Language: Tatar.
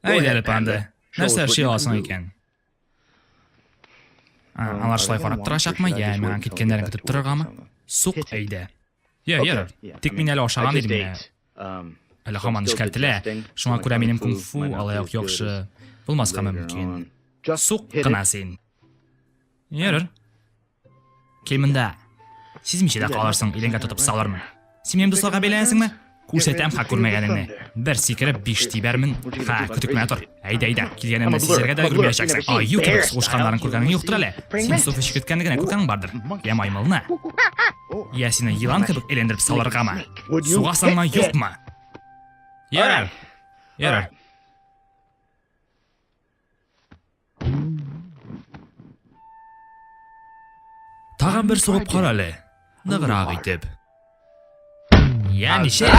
Әйдә әле, панда. Нәрсә эшли аласың икән? Алар шулай карап торачакмы, я миңа киткәннәрен көтеп торыргамы? Сук, әйдә. Я, ярар. Тик мин әле ашаган идем менә. Әле һаман эшкәртелә. Шуңа күрә минем кунг-фу алай ук яхшы булмаска мөмкин. Сук кына син. Ярар. Кил монда. Сизмичә дә калырсың, идәнгә тотып салырмын. Син минем дусларга бәйләнәсеңме? Күрсәтәм ха күрмәгәнеңне. Бер сикереп биш тибәрмен. Ха, көтеп кенә тор. Әйдә, әйдә, килгәнеңне сизәргә дә өлгермәячәксең. Аю кебек сугышканнарын күргәнең юктыр әле. Син су эчкерткәнне генә күргәнең бардыр. Я маймылны. Я сине елан кебек әйләндереп салыргамы? Сугасыңмы, юкмы? Ярар. Ярар. Тагын бер сугып кара әле. Ныграк итеп. Я ничек?